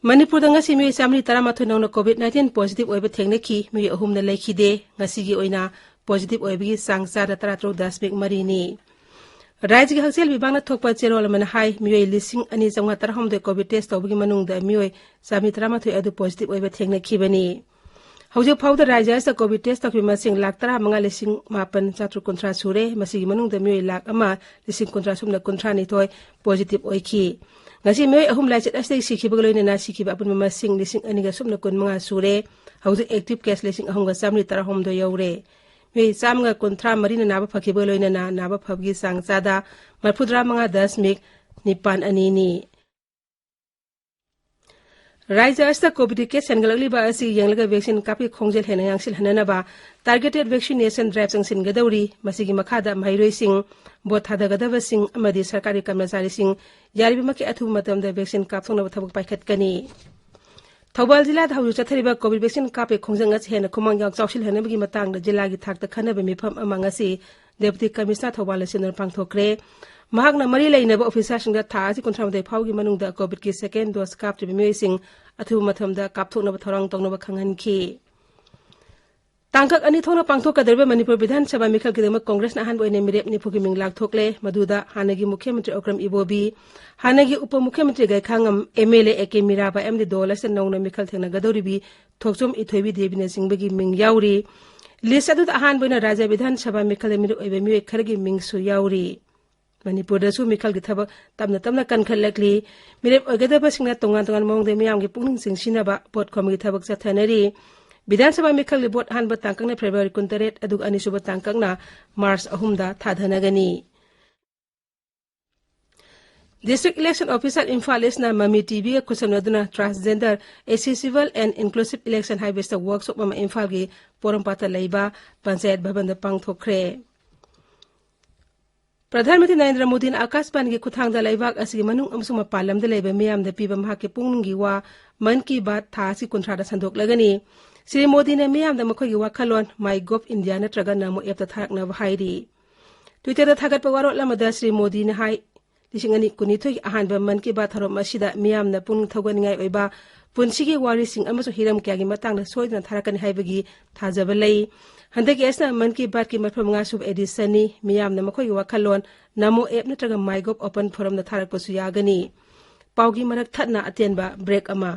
ꯃꯅꯤꯄꯨꯔꯗ ꯉꯁꯤ ꯃꯤꯑꯣꯏ ꯆꯥꯃꯔꯤ ꯇꯔꯥꯃꯥꯊꯣꯏ ꯅꯧꯅ COVID nineteen positive ꯑꯣꯏꯕ ꯊꯦꯡꯅꯈꯤ꯫ ꯃꯤꯑꯣꯏ ꯑꯍꯨꯝꯅ ꯂꯩꯈꯤꯗꯦ꯫ ꯉꯁꯤꯒꯤ ꯑꯣꯏꯅ ꯄꯣꯖꯤꯇꯤꯚ ꯑꯣꯏꯕꯒꯤ ꯆꯥꯡ ꯆꯥꯗ ꯇꯔꯥꯇꯔꯨꯛ ꯗꯁꯃꯤꯛ ꯃꯔꯤꯅꯤ꯫ ꯔꯥꯖ꯭ꯌꯒꯤ ꯍꯛꯁꯦꯜ ꯕꯤꯚꯥꯒꯅ ꯊꯣꯛꯄ ꯆꯦꯔꯣꯜ ꯑꯃꯅ ꯍꯥꯏ, ꯃꯤꯑꯣꯏ ꯂꯤꯁꯤꯡ ꯑꯅꯤ ꯆꯥꯝꯃꯉꯥ ꯇꯔꯥꯍꯨꯝꯗꯣꯏ ꯀꯣꯚꯤꯗ ꯇꯦꯁ ꯇꯧꯕꯒꯤ ꯃꯅꯨꯡꯗ ꯃꯤꯑꯣꯏ ꯆꯥꯝꯃꯔꯤ ꯇꯔꯥꯃꯥꯊꯣꯏ ꯑꯗꯨ ꯄꯣꯖꯤꯇꯤꯚ ꯑꯣꯏꯕ ꯊꯦꯡꯅꯈꯤꯕꯅꯤ꯫ ꯍꯧꯖꯤꯛ ꯐꯥꯎꯕꯗ ꯔꯥꯖ꯭ꯌ ꯑꯁꯤꯗ ꯀꯣꯚꯤꯗ ꯇꯦꯁ ꯇꯧꯈꯤꯕ ꯃꯁꯤꯡ ꯂꯥꯈ ꯇꯔꯥꯃꯉꯥ ꯂꯤꯁꯤꯡ ꯃꯥꯄꯟ ꯆꯥꯇ꯭ꯔꯨꯛ ꯀꯨꯟꯊ꯭ꯔꯥ ꯁꯨꯔꯦ꯫ ꯃꯁꯤꯒꯤ ꯃꯅꯨꯡꯗ ꯃꯤꯑꯣꯏ ꯂꯥꯈ ꯑꯃ ꯂꯤꯁꯤꯡ ꯀꯨꯟꯊ꯭ꯔꯥ ꯁꯨꯞꯅ ꯀꯨꯟꯊ꯭ꯔꯥꯅꯤꯊꯣꯏ ꯄꯣꯖꯤꯇꯤꯚ ꯑꯣꯏꯈꯤ꯫ ꯉꯁꯤ ꯃꯤꯑꯣꯏ ꯑꯍꯨꯝ ꯂꯥꯏꯆꯠ ꯑꯁꯤꯗꯒꯤ ꯁꯤꯈꯤꯕꯒ ꯂꯣꯏꯅꯅ ꯁꯤꯈꯤꯕ ꯑꯄꯨꯟꯕ ꯃꯁꯤꯡ ꯂꯤꯁꯤꯡ ꯑꯅꯤꯒ ꯁꯨꯞꯅ ꯀꯨꯟꯃꯉꯥ ꯁꯨꯔꯦ꯫ ꯍꯧꯖꯤꯛ ꯑꯦꯛꯇꯤꯚ ꯀꯦꯁ ꯂꯤꯁꯤꯡ ꯑꯍꯨꯝꯒ ꯆꯥꯝꯃꯔꯤ ꯇꯔꯥꯍꯨꯝꯗꯣꯏ ꯌꯧꯔꯦ꯫ ꯃꯤꯑꯣꯏ ꯆꯥꯝꯃꯒ ꯀꯨꯟꯊ꯭ꯔꯥ ꯃꯔꯤꯅ ꯅꯥꯕ ꯐꯈꯤꯕꯒ ꯂꯣꯏꯅꯅ ꯅꯥꯕ ꯐꯕꯒꯤ ꯆꯥꯡ ꯆꯥꯗ ꯃꯔꯤꯐꯨꯇꯔꯥ ꯃꯉꯥ ꯗꯁꯃꯤꯛ ꯅꯤꯄꯥꯟ ꯑꯅꯤꯅꯤ꯫ ꯔꯥꯖ꯭ꯌ ꯑꯁꯤꯗ ꯀꯣꯚꯤꯗ ꯀꯦꯁ ꯍꯦꯟꯒꯠꯂꯛꯂꯤꯕ ꯑꯁꯤ ꯌꯦꯡꯂꯒ ꯚꯦꯛꯁꯤꯟ ꯀꯥꯞꯄꯒꯤ ꯈꯣꯡꯖꯦꯜ ꯍꯦꯟꯅ ꯌꯥꯡꯁꯤꯜꯍꯟꯅꯅꯕ ꯇꯥꯔꯒꯦꯇꯦꯗ ꯚꯦꯛꯁꯤꯅꯦꯁꯟ ꯗ꯭ꯔꯥꯏꯚ ꯆꯪꯁꯤꯟꯒꯗꯧꯔꯤ꯫ ꯃꯁꯤꯒꯤ ꯃꯈꯥꯗ ꯃꯍꯩꯔꯣꯏꯁꯤꯡ, ꯚꯣꯠ ꯊꯥꯗꯒꯗꯕꯁꯤꯡ ꯑꯃꯗꯤ ꯁꯔꯀꯥꯔꯒꯤ ꯀꯔꯃꯆꯥꯔꯤꯁꯤꯡ ꯌꯥꯔꯤꯕꯃꯈꯩ ꯑꯊꯨꯕ ꯃꯇꯝꯗ ꯚꯦꯛꯁꯤꯟ ꯀꯥꯞꯊꯣꯛꯅꯕ ꯊꯕꯛ ꯄꯥꯏꯈꯠꯀꯅꯤ꯫ ꯊꯧꯕꯥꯜ ꯖꯤꯂꯥꯗ ꯍꯧꯖꯤꯛ ꯆꯠꯊꯔꯤꯕ ꯀꯣꯚꯤꯗ ꯚꯦꯛꯁꯤꯟ ꯀꯥꯞꯄꯒꯤ ꯈꯣꯡꯖꯪ ꯑꯁꯤ ꯍꯦꯟꯅ ꯈꯨꯃꯥꯡ ꯌꯥꯝ ꯆꯥꯎꯁꯤꯜꯍꯟꯅꯕꯒꯤ ꯃꯇꯥꯡꯗ ꯖꯤꯂꯥꯒꯤ ꯊꯥꯛꯇ ꯈꯟꯅꯕ ꯃꯤꯐꯝ ꯑꯃ ꯉꯁꯤ ꯗꯦꯄꯨꯇꯤ ꯀꯃꯤꯁꯅꯔ ꯊꯧꯕꯥꯜꯅ ꯁꯤꯟꯗꯨꯅ ꯄꯥꯡꯊꯣꯛꯈ꯭ꯔꯦ꯫ ꯃꯍꯥꯛꯅ ꯃꯔꯤ ꯂꯩꯅꯕ ꯑꯣꯐꯤꯁꯥꯔꯁꯤꯡꯗ ꯊꯥ ꯑꯁꯤ ꯀꯨꯟꯊ꯭ꯔꯥꯃꯥꯊꯣꯏ ꯐꯥꯎꯒꯤ ꯃꯅꯨꯡꯗ ꯀꯣꯚꯤꯗꯀꯤ ꯁꯦꯀꯦꯟ ꯗꯣꯁ ꯀꯥꯞꯇ꯭ꯔꯤꯕ ꯃꯤꯑꯣꯏꯁꯤꯡ ꯑꯊꯨꯕ ꯃꯇꯝꯗ ꯀꯥꯞꯊꯣꯛꯅꯕ ꯊꯧꯔꯥꯡ ꯇꯧꯅꯕ ꯈꯪꯍꯟꯈꯤ꯫ ꯇꯥꯡꯀꯛ ꯑꯅꯤ ꯊꯣꯛꯅ ꯄꯥꯡꯊꯣꯛꯀꯗꯧꯔꯤꯕ ꯃꯅꯤꯄꯨꯔ ꯕꯤꯙꯥꯟ ꯁꯚꯥ ꯃꯤꯈꯜꯒꯤꯗꯃꯛ ꯀꯣꯡꯒ꯭ꯔꯦꯁꯅ ꯑꯍꯥꯟꯕ ꯑꯣꯏꯅ ꯃꯤꯔꯦꯞ ꯅꯤꯐꯨꯒꯤ ꯃꯤꯡ ꯂꯥꯎꯊꯣꯛꯂꯦ꯫ ꯃꯗꯨꯗ ꯍꯥꯟꯅꯒꯤ ꯃꯨꯈ꯭ꯌ ꯃꯟꯇ꯭ꯔꯤ ꯑꯣꯀ꯭ꯔꯝ ꯏꯕꯣꯕꯤ, ꯍꯥꯟꯅꯒꯤ ꯎꯄ ꯃꯨꯈ꯭ꯌ ꯃꯟꯇ꯭ꯔꯤ Gaikhangam, M L A A K Mirabai ꯑꯃꯗꯤ ꯗꯣꯜ ꯑꯁꯤꯗ ꯅꯧꯅ ꯃꯤꯈꯜ ꯊꯦꯡꯅꯒꯗꯧꯔꯤꯕꯤ ꯊꯣꯛꯆꯣꯝ ꯏꯊꯣꯏꯕꯤ ꯗꯦꯕꯤꯅꯆꯤꯡꯕꯒꯤ ꯃꯤꯡ ꯌꯥꯎꯔꯤ꯫ ꯂꯤꯁ ꯑꯗꯨꯗ ꯑꯍꯥꯟꯕ ꯑꯣꯏꯅ ꯔꯥꯖ꯭ꯌ ꯕꯤꯙꯥꯟ ꯁꯚꯥ ꯃꯤꯈꯜꯗ ꯃꯤꯔꯦꯞ ꯑꯣꯏꯕ ꯃꯤꯑꯣꯏ ꯈꯔꯒꯤ ꯃꯤꯡꯁꯨ ꯌꯥꯎꯔꯤ꯫ ꯃꯅꯤꯄꯨꯔꯗꯁꯨ ꯃꯤꯈꯜꯒꯤ ꯊꯕꯛ ꯇꯞꯅ ꯇꯞꯅ ꯀꯟꯈꯠꯂꯛꯂꯤ꯫ ꯃꯤꯔꯦꯞ ꯑꯣꯏꯒꯗꯕꯁꯤꯡꯅ ꯇꯣꯉꯥꯟ ꯇꯣꯉꯥꯟꯕ ꯃꯑꯣꯡꯗ ꯃꯤꯌꯥꯝꯒꯤ ꯄꯨꯛꯅꯤꯡ ꯆꯤꯡꯁꯤꯟꯅꯕ ꯚꯣꯠ ꯈꯣꯝꯕꯒꯤ ꯊꯕꯛ ꯆꯠꯊꯅꯔꯤ꯫ ꯕꯤꯙꯥꯟ ꯁꯚꯥ ꯃꯤꯈꯜꯒꯤ ꯚꯣꯠ ꯑꯍꯥꯟꯕ ꯇꯥꯡꯀꯛꯅ ꯐꯦꯕ꯭ꯔꯨꯋꯥꯔꯤ ꯀꯨꯟꯇꯔꯦꯠ, ꯑꯗꯨꯒ ꯑꯅꯤꯁꯨꯕ ꯇꯥꯡꯀꯛꯅ ꯃꯥꯔꯆ ꯑꯍꯨꯝꯗ ꯊꯥꯗꯅꯒꯅꯤ꯫ District Election Officer ꯏꯝꯐꯥꯜ ꯏꯁꯅ ꯃꯃꯤ ꯇꯤꯚꯤꯒ ꯈꯨꯠꯁꯝꯅꯗꯨꯅ Transgender, Accessible and Inclusive Election ꯍꯥꯏꯕꯁꯤꯗ ꯋꯥꯔꯛꯁꯣꯞ ꯑꯃ ꯏꯝꯐꯥꯜꯒꯤ ꯄꯣꯔꯣꯝꯄꯥꯠꯇ ꯂꯩꯕ ꯄꯟꯆꯥꯌꯠ ꯚꯕꯟꯗ ꯄꯥꯡꯊꯣꯛꯈ꯭ꯔꯦ꯫ ꯄ꯭ꯔꯙꯥꯟ ꯃꯟꯇ꯭ꯔꯤ ꯅꯔꯦꯟꯗ꯭ꯔ ꯃꯣꯗꯤꯅ ꯑꯀꯥꯁꯕꯥꯅꯤꯒꯤ ꯈꯨꯠꯊꯥꯡꯗ ꯂꯩꯕꯥꯛ ꯑꯁꯤꯒꯤ ꯃꯅꯨꯡ ꯑꯃꯁꯨꯡ ꯃꯄꯥꯟ ꯂꯝꯗ ꯂꯩꯕ ꯃꯤꯌꯥꯝꯗ ꯄꯤꯕ ꯃꯍꯥꯛꯀꯤ ꯄꯨꯛꯅꯤꯡꯒꯤ ꯋꯥ ꯃꯟ ꯀꯤ ꯕꯥꯠ ꯊꯥ ꯑꯁꯤ ꯀꯨꯟꯊ꯭ꯔꯥꯗ ꯁꯟꯗꯣꯛꯂꯒꯅꯤ꯫ ꯁ꯭ꯔꯤ ꯃꯣꯗꯤꯅ ꯃꯤꯌꯥꯝꯗ ꯃꯈꯣꯏꯒꯤ ꯋꯥꯈꯜꯂꯣꯟ MyGov India ꯅꯠꯇ꯭ꯔꯒ ꯅꯃꯣ ꯑꯦꯞꯇ ꯊꯥꯔꯛꯅꯕ ꯍꯥꯏꯔꯤ꯫ Twitter ꯗ ꯊꯥꯒꯠꯄ ꯋꯥꯔꯣꯜ ꯑꯃꯗ ꯁ꯭ꯔꯤ ꯃꯣꯗꯤꯅ ꯍꯥꯏ, ꯂꯤꯁꯤꯡ ꯑꯅꯤ ꯀꯨꯟꯅꯤꯊꯣꯏꯒꯤ ꯑꯍꯥꯟꯕ ꯃꯟ ꯀꯤ ꯕꯥꯠ ꯊꯧꯔꯝ ꯑꯁꯤꯗ ꯃꯤꯌꯥꯝꯅ ꯄꯨꯛꯅꯤꯡ ꯊꯧꯒꯠꯅꯤꯡꯉꯥꯏ ꯑꯣꯏꯕ ꯄꯨꯟꯁꯤꯒꯤ ꯋꯥꯔꯤꯁꯤꯡ ꯑꯃꯁꯨꯡ ꯍꯤꯔꯝ ꯀꯌꯥꯒꯤ ꯃꯇꯥꯡꯗ ꯁꯣꯏꯗꯅ ꯊꯥꯔꯛꯀꯅꯤ ꯍꯥꯏꯕꯒꯤ ꯊꯥꯖꯕ ꯂꯩ꯫ ꯍꯟꯗꯛꯀꯤ ꯑꯁꯤꯅ ꯃꯟ ꯀꯤ ꯕꯥꯠꯀꯤ ꯃꯔꯤꯐꯨ ꯃꯉꯥ ꯁꯨꯕ ꯑꯦꯗꯤꯁꯟꯅꯤ꯫ ꯃꯤꯌꯥꯝꯅ ꯃꯈꯣꯏꯒꯤ ꯋꯥꯈꯜꯂꯣꯟ ꯅꯃꯣ ꯑꯦꯞ ꯅꯠꯇ꯭ꯔꯒ ꯃꯥꯏꯒꯣꯞ ꯑꯣꯄꯟ ꯐꯣꯔꯝꯗ ꯊꯥꯔꯛꯄꯁꯨ ꯌꯥꯒꯅꯤ꯫ ꯄꯥꯎꯒꯤ ꯃꯔꯛ ꯊꯠꯅ ꯑꯇꯦꯟꯕ ꯕ꯭ꯔꯦꯛ ꯑꯃ꯫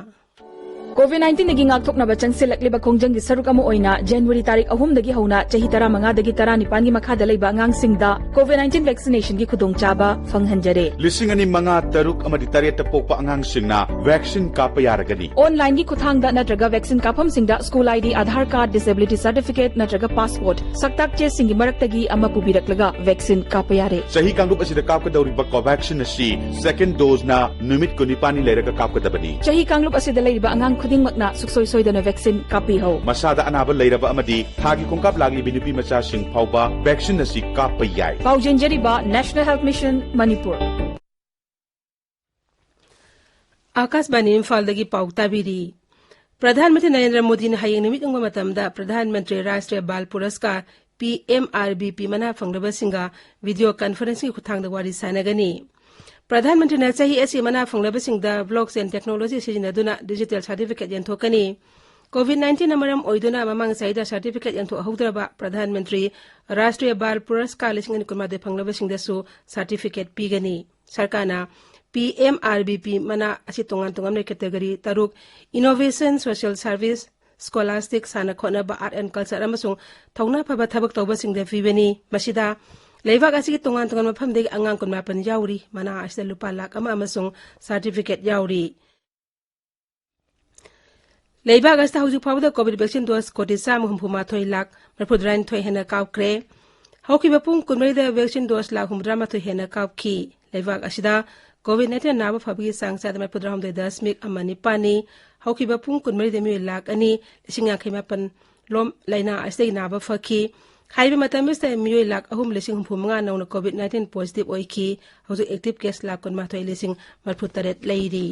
ꯀꯣꯚꯤꯗ ꯅꯥꯏꯟꯇꯤꯟꯗꯒꯤ ꯉꯥꯛꯊꯣꯛꯅꯕ ꯆꯪꯁꯤꯜꯂꯛꯂꯤꯕ ꯈꯣꯡꯖꯪꯒꯤ ꯁꯔꯨꯛ ꯑꯃ ꯑꯣꯏꯅ ꯖꯅꯋꯥꯔꯤ ꯇꯥꯔꯤꯛ ꯑꯍꯨꯝꯗꯒꯤ ꯍꯧꯅ ꯆꯍꯤ ꯇꯔꯥꯃꯉꯥꯗꯒꯤ ꯇꯔꯥꯅꯤꯄꯥꯟꯒꯤ ꯃꯈꯥꯗ ꯂꯩꯕ ꯑꯉꯥꯡꯁꯤꯡꯗ ꯀꯣꯚꯤꯗ ꯅꯥꯏꯟꯇꯤꯟ ꯚꯦꯛꯁꯤꯅꯦꯁꯟꯒꯤ ꯈꯨꯗꯣꯡꯆꯥꯕ ꯐꯪꯍꯟꯖꯔꯦ꯫ ꯂꯤꯁꯤꯡ ꯑꯅꯤ ꯃꯉꯥ, ꯇꯔꯨꯛ ꯑꯃꯗꯤ ꯇꯔꯦꯠꯇ ꯄꯣꯛꯄ ꯑꯉꯥꯡꯁꯤꯡꯅ ꯚꯦꯛꯁꯤꯟ ꯀꯥꯞꯄ ꯌꯥꯔꯒꯅꯤ꯫ ꯑꯣꯟꯂꯥꯏꯟꯒꯤ ꯈꯨꯠꯊꯥꯡꯗ ꯅꯠꯇ꯭ꯔꯒ ꯚꯦꯛꯁꯤꯟ ꯀꯥꯞꯐꯝꯁꯤꯡꯗ school I D, Aadhaar card, disability certificate ꯅꯠꯇ꯭ꯔꯒ ꯄꯥꯁꯄꯣꯔꯠ, ꯁꯛꯇꯥꯛ ꯆꯦꯁꯤꯡꯒꯤ ꯃꯔꯛꯇꯒꯤ ꯑꯃ ꯄꯨꯕꯤꯔꯛꯂꯒ ꯚꯦꯛꯁꯤꯟ ꯀꯥꯞꯄ ꯌꯥꯔꯦ꯫ ꯆꯍꯤ ꯀꯥꯡꯂꯨꯞ ꯑꯁꯤꯗ ꯀꯥꯞꯀꯗꯧꯔꯤꯕ ꯀꯣꯚꯦꯛꯁꯤꯟ ꯑꯁꯤ ꯁꯦꯀꯦꯟ ꯗꯣꯖꯅ ꯅꯨꯃꯤꯠ ꯀꯨꯟꯅꯤꯄꯥꯟꯅꯤ ꯂꯩꯔꯒ ꯀꯥꯞꯀꯗꯕꯅꯤ꯫ ꯆꯍꯤ ꯀꯥꯡꯂꯨꯞ ꯑꯁꯤꯗ ꯂꯩꯔꯤꯕ ꯑꯉꯥꯡ ꯈꯨꯗꯤꯡꯃꯛꯅ ꯁꯨꯡꯁꯣꯏ ꯁꯣꯏꯗꯅ ꯚꯦꯛꯁꯤꯟ ꯀꯥꯞꯄꯤꯍꯧ꯫ ꯃꯁꯥꯗ ꯑꯅꯥꯕ ꯂꯩꯔꯕ ꯑꯃꯗꯤ ꯊꯥꯒꯤ ꯈꯣꯡꯀꯥꯞ ꯂꯥꯛꯂꯤꯕꯤ ꯅꯨꯄꯤ ꯃꯆꯥꯁꯤꯡ ꯐꯥꯎꯕ ꯚꯦꯛꯁꯤꯟ ꯑꯁꯤ ꯀꯥꯞꯄ ꯌꯥꯏ꯫ ꯄꯥꯎꯖꯦꯟꯖꯔꯤꯕ National Health Mission ꯃꯅꯤꯄꯨꯔ꯫ ꯑꯥꯀꯥꯁꯕꯥꯅꯤ ꯏꯝꯐꯥꯜꯗꯒꯤ ꯄꯥꯎ ꯇꯥꯕꯤꯔꯤ꯫ ꯄ꯭ꯔꯙꯥꯟ ꯃꯟꯇ꯭ꯔꯤ ꯅꯔꯦꯟꯗ꯭ꯔ ꯃꯣꯗꯤꯅ ꯍꯌꯦꯡ ꯅꯨꯃꯤꯠ ꯌꯨꯡꯕ ꯃꯇꯝꯗ Pradhan Mantri Rashtriya Bal Puraskar, P M R B P, ꯃꯅꯥ ꯐꯪꯂꯕꯁꯤꯡꯒ ꯚꯤꯗꯤꯑꯣ ꯀꯟꯐꯔꯦꯟꯁꯀꯤ ꯈꯨꯠꯊꯥꯡꯗ ꯋꯥꯔꯤ ꯁꯥꯟꯅꯒꯅꯤ꯫ ꯄ꯭ꯔꯙꯥꯟ ꯃꯟꯇ꯭ꯔꯤꯅ ꯆꯍꯤ ꯑꯁꯤ ꯃꯅꯥ ꯐꯪꯂꯕꯁꯤꯡꯗ ꯕ꯭ꯂꯣꯛꯆꯦꯟ ꯇꯦꯛꯅꯣꯂꯣꯖꯤ ꯁꯤꯖꯤꯟꯅꯗꯨꯅ ꯗꯤꯖꯤꯇꯦꯜ ꯁꯥꯔꯇꯤꯐꯤꯀꯦꯠ ꯌꯦꯟꯊꯣꯛꯀꯅꯤ꯫ ꯀꯣꯚꯤꯗ ꯅꯥꯏꯟꯇꯤꯟꯅ ꯃꯔꯝ ꯑꯣꯏꯗꯨꯅ ꯃꯃꯥꯡ ꯆꯍꯤꯗ ꯁꯥꯔꯇꯤꯐꯤꯀꯦꯠ ꯌꯦꯟꯊꯣꯛꯍꯧꯗ꯭ꯔꯕ ꯄ꯭ꯔꯙꯥꯟ ꯃꯟꯇ꯭ꯔꯤ ꯔꯥꯁꯇ꯭ꯔꯤꯌ ꯕꯥꯜ ꯄꯨꯔꯁꯀꯥꯔ ꯂꯤꯁꯤꯡ ꯑꯅꯤ ꯀꯨꯟꯃꯥꯊꯣꯏ ꯐꯪꯂꯕꯁꯤꯡꯗꯁꯨ ꯁꯥꯔꯇꯤꯐꯤꯀꯦꯠ ꯄꯤꯒꯅꯤ꯫ ꯁꯔꯀꯥꯔꯅ ꯄꯤ ꯑꯦꯝ ꯑꯥꯔ ꯕꯤ ꯄꯤ ꯃꯅꯥ ꯑꯁꯤ ꯇꯣꯉꯥꯟ ꯇꯣꯉꯥꯟꯕ ꯀꯦꯇꯦꯒꯣꯔꯤ ꯇꯔꯨꯛ, ꯏꯅꯣꯚꯦꯁꯟ, ꯁꯣꯁꯤꯌꯦꯜ ꯁꯔꯚꯤꯁ, ꯁ꯭ꯀꯣꯂꯥꯁꯇꯤꯛ, ꯁꯥꯟꯅ ꯈꯣꯠꯅꯕ, ꯑꯥꯔꯠ ꯑꯦꯟ ꯀꯜꯆꯔ ꯑꯃꯁꯨꯡ ꯊꯧꯅꯥ ꯐꯕ ꯊꯕꯛ ꯇꯧꯕꯁꯤꯡꯗ ꯄꯤꯕꯅꯤ꯫ ꯃꯁꯤꯗ ꯂꯩꯕꯥꯛ ꯑꯁꯤꯒꯤ ꯇꯣꯉꯥꯟ ꯇꯣꯉꯥꯟꯕ ꯃꯐꯝꯗꯒꯤ ꯑꯉꯥꯡ ꯀꯨꯟꯃꯥꯄꯟ ꯌꯥꯎꯔꯤ꯫ ꯃꯅꯥ ꯑꯁꯤꯗ ꯂꯨꯄꯥ ꯂꯥꯈ ꯑꯃ ꯑꯃꯁꯨꯡ ꯁꯥꯔꯇꯤꯐꯤꯀꯦꯠ ꯌꯥꯎꯔꯤ꯫ ꯂꯩꯕꯥꯛ ꯑꯁꯤꯗ ꯍꯧꯖꯤꯛ ꯐꯥꯎꯕꯗ ꯀꯣꯚꯤꯗ ꯚꯦꯛꯁꯤꯟ ꯗꯣꯁ ꯀꯣꯇꯤ ꯆꯥꯝꯃ ꯍꯨꯝꯐꯨ ꯃꯥꯊꯣꯏ ꯂꯥꯈ ꯃꯔꯤꯐꯨꯇꯔꯥꯅꯤꯊꯣꯏ ꯍꯦꯟꯅ ꯀꯥꯞꯈ꯭ꯔꯦ꯫ ꯍꯧꯈꯤꯕ ꯄꯨꯡ ꯀꯨꯟꯃꯔꯤꯗ ꯚꯦꯛꯁꯤꯟ ꯗꯣꯁ ꯂꯥꯈ ꯍꯨꯝꯐꯨꯇꯔꯥꯃꯥꯊꯣꯏ ꯍꯦꯟꯅ ꯀꯥꯞꯈꯤ꯫ ꯂꯩꯕꯥꯛ ꯑꯁꯤꯗ ꯀꯣꯚꯤꯗ ꯅꯥꯏꯟꯇꯤꯟ ꯅꯥꯕ ꯐꯕꯒꯤ ꯆꯥꯡ ꯆꯥꯗ ꯃꯔꯤꯐꯨꯇꯔꯥꯍꯨꯝꯗꯣꯏ ꯗꯁꯃꯤꯛ ꯑꯃ ꯅꯤꯄꯥꯟꯅꯤ꯫ ꯍꯧꯈꯤꯕ ꯄꯨꯡ ꯀꯨꯟꯃꯔꯤꯗ ꯃꯤꯑꯣꯏ ꯂꯥꯈ ꯑꯅꯤ ꯂꯤꯁꯤꯡ ꯌꯥꯡꯈꯩ ꯃꯥꯄꯟ ꯂꯣꯝ ꯂꯥꯏꯅꯥ ꯑꯁꯤꯗꯒꯤ ꯅꯥꯕ ꯐꯈꯤ꯫ ꯍꯥꯏꯔꯤꯕ ꯃꯇꯝ ꯑꯁꯤꯗ ꯃꯤꯑꯣꯏ ꯂꯥꯈ ꯑꯍꯨꯝ ꯂꯤꯁꯤꯡ ꯍꯨꯝꯐꯨ ꯃꯉꯥ ꯅꯧꯅ ꯀꯣꯚꯤꯗ ꯅꯥꯏꯟꯇꯤꯟ ꯄꯣꯖꯤꯇꯤꯚ ꯑꯣꯏꯈꯤ꯫ ꯍꯧꯖꯤꯛ ꯑꯦꯛꯇꯤꯚ ꯀꯦꯁ ꯂꯥꯈ ꯀꯨꯟꯃꯥꯊꯣꯏ ꯂꯤꯁꯤꯡ ꯃꯔꯤꯐꯨꯇꯔꯦꯠ ꯂꯩꯔꯤ꯫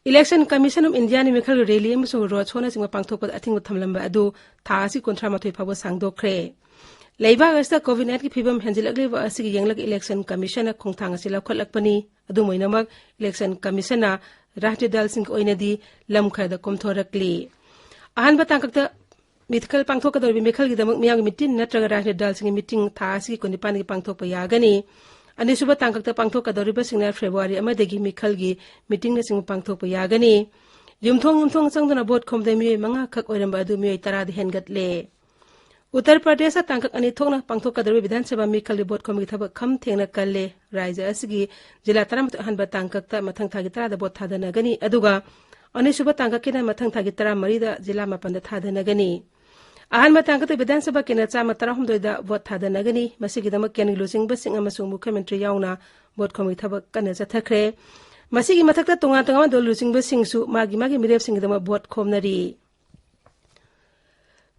Election Commission of Indiaꯅ ꯃꯤꯈꯜꯒꯤ ꯔꯦꯂꯤ ꯑꯃꯁꯨꯡ ꯔꯣꯗ ꯁꯣꯅꯆꯤꯡꯕ ꯄꯥꯡꯊꯣꯛꯄꯗ ꯑꯊꯤꯡꯕ ꯊꯝꯂꯝꯕ ꯑꯗꯨ ꯊꯥ ꯑꯁꯤ ꯀꯨꯟꯊ꯭ꯔꯥꯃꯥꯊꯣꯏ ꯐꯥꯎꯕ ꯁꯥꯡꯗꯣꯛꯈ꯭ꯔꯦ꯫ ꯂꯩꯕꯥꯛ ꯑꯁꯤꯗ COVID nineteen ꯒꯤ ꯐꯤꯕꯝ ꯍꯦꯟꯖꯤꯜꯂꯛꯂꯤꯕ ꯑꯁꯤꯒꯤ ꯌꯦꯡꯂꯒ Election Commission ꯅ ꯈꯣꯡꯊꯥꯡ ꯑꯁꯤ ꯂꯧꯈꯠꯂꯛꯄꯅꯤ꯫ ꯑꯗꯨꯝ ꯑꯣꯏꯅꯃꯛ, Election Commission ꯅ ꯔꯥꯖꯅꯤꯇꯤ ꯗꯜꯁꯤꯡꯒꯤ ꯑꯣꯏꯅꯗꯤ ꯂꯝ ꯈꯔꯗ ꯀꯣꯝꯊꯣꯔꯛꯂꯤ꯫ ꯑꯍꯥꯟꯕ ꯇꯥꯡꯀꯛꯇ ꯃꯤꯈꯜ ꯄꯥꯡꯊꯣꯛꯀꯗꯧꯔꯤꯕ ꯃꯤꯈꯜꯒꯤꯗꯃꯛ ꯃꯤꯌꯥꯝꯒꯤ meeting ꯅꯠꯇ꯭ꯔꯒ ꯔꯥꯖꯅꯤꯇꯤ ꯗꯜꯁꯤꯡꯒꯤ meeting ꯊꯥ ꯑꯁꯤꯒꯤ ꯀꯨꯟꯅꯤꯄꯥꯟꯗꯒꯤ ꯄꯥꯡꯊꯣꯛꯄ ꯌꯥꯒꯅꯤ꯫ ꯑꯅꯤꯁꯨꯕ ꯇꯥꯡꯀꯛꯇ ꯄꯥꯡꯊꯣꯛꯀꯗꯧꯔꯤꯕꯁꯤꯡꯅ February ꯑꯃꯗꯒꯤ ꯃꯤꯈꯜꯒꯤ meeting ꯅꯆꯤꯡꯕ ꯄꯥꯡꯊꯣꯛꯄ ꯌꯥꯒꯅꯤ꯫ ꯌꯨꯝꯊꯣꯡ ꯌꯨꯝꯊꯣꯡ ꯆꯪꯗꯨꯅ vote ꯈꯣꯝꯕꯗ ꯃꯤꯑꯣꯏ ꯃꯉꯥ ꯈꯛ ꯑꯣꯏꯔꯝꯕ ꯑꯗꯨ ꯃꯤꯑꯣꯏ ꯇꯔꯥꯗ ꯍꯦꯟꯒꯠꯂꯦ꯫ ꯎꯠꯇꯔ ꯄ꯭ꯔꯗꯦꯁꯇ ꯇꯥꯡꯀꯛ ꯑꯅꯤ ꯊꯣꯛꯅ ꯄꯥꯡꯊꯣꯛꯀꯗꯧꯔꯤꯕ ꯕꯤꯙꯥꯟ ꯁꯚꯥ ꯃꯤꯈꯜꯒꯤ vote ꯈꯣꯝꯕꯒꯤ ꯊꯕꯛ ꯈꯝ ꯊꯦꯡꯅ ꯀꯜꯂꯦ꯫ ꯔꯥꯖ꯭ꯌ ꯑꯁꯤꯒꯤ ꯖꯤꯂꯥ ꯇꯔꯥꯃꯥꯊꯣꯏ ꯑꯍꯥꯟꯕ ꯇꯥꯡꯀꯛꯇ ꯃꯊꯪ ꯊꯥꯒꯤ ꯇꯔꯥꯗ vote ꯊꯥꯗꯅꯒꯅꯤ, ꯑꯗꯨꯒ ꯑꯅꯤꯁꯨꯕ ꯇꯥꯡꯀꯛꯀꯤꯅ ꯃꯊꯪ ꯊꯥꯒꯤ ꯇꯔꯥꯃꯔꯤꯗ ꯖꯤꯂꯥ ꯃꯥꯄꯟꯗ ꯊꯥꯗꯅꯒꯅꯤ꯫ ꯑꯍꯥꯟꯕ ꯇꯥꯡꯀꯛꯇ ꯕꯤꯙꯥꯟ ꯁꯚꯥ ꯀꯦꯟꯗ꯭ꯔ ꯆꯥꯝꯃ ꯇꯔꯥꯍꯨꯝꯗꯣꯏꯗ vote ꯊꯥꯗꯅꯒꯅꯤ꯫ ꯃꯁꯤꯒꯤꯗꯃꯛ ꯀꯦꯟꯗ꯭ꯔꯒꯤ ꯂꯨꯆꯤꯡꯕꯁꯤꯡ ꯑꯃꯁꯨꯡ ꯃꯨꯈ꯭ꯌ ꯃꯟꯇ꯭ꯔꯤ ꯌꯥꯎꯅ vote ꯈꯣꯝꯕꯒꯤ ꯊꯕꯛ ꯀꯟꯅ ꯆꯠꯊꯈ꯭ꯔꯦ꯫ ꯃꯁꯤꯒꯤ ꯃꯊꯛꯇ ꯇꯣꯉꯥꯟ ꯇꯣꯉꯥꯟꯕ ꯗꯜ ꯂꯨꯆꯤꯡꯕꯁꯤꯡꯁꯨ ꯃꯥꯒꯤ ꯃꯥꯒꯤ ꯃꯤꯔꯦꯞꯁꯤꯡꯒꯤꯗꯃꯛ vote ꯈꯣꯝꯅꯔꯤ꯫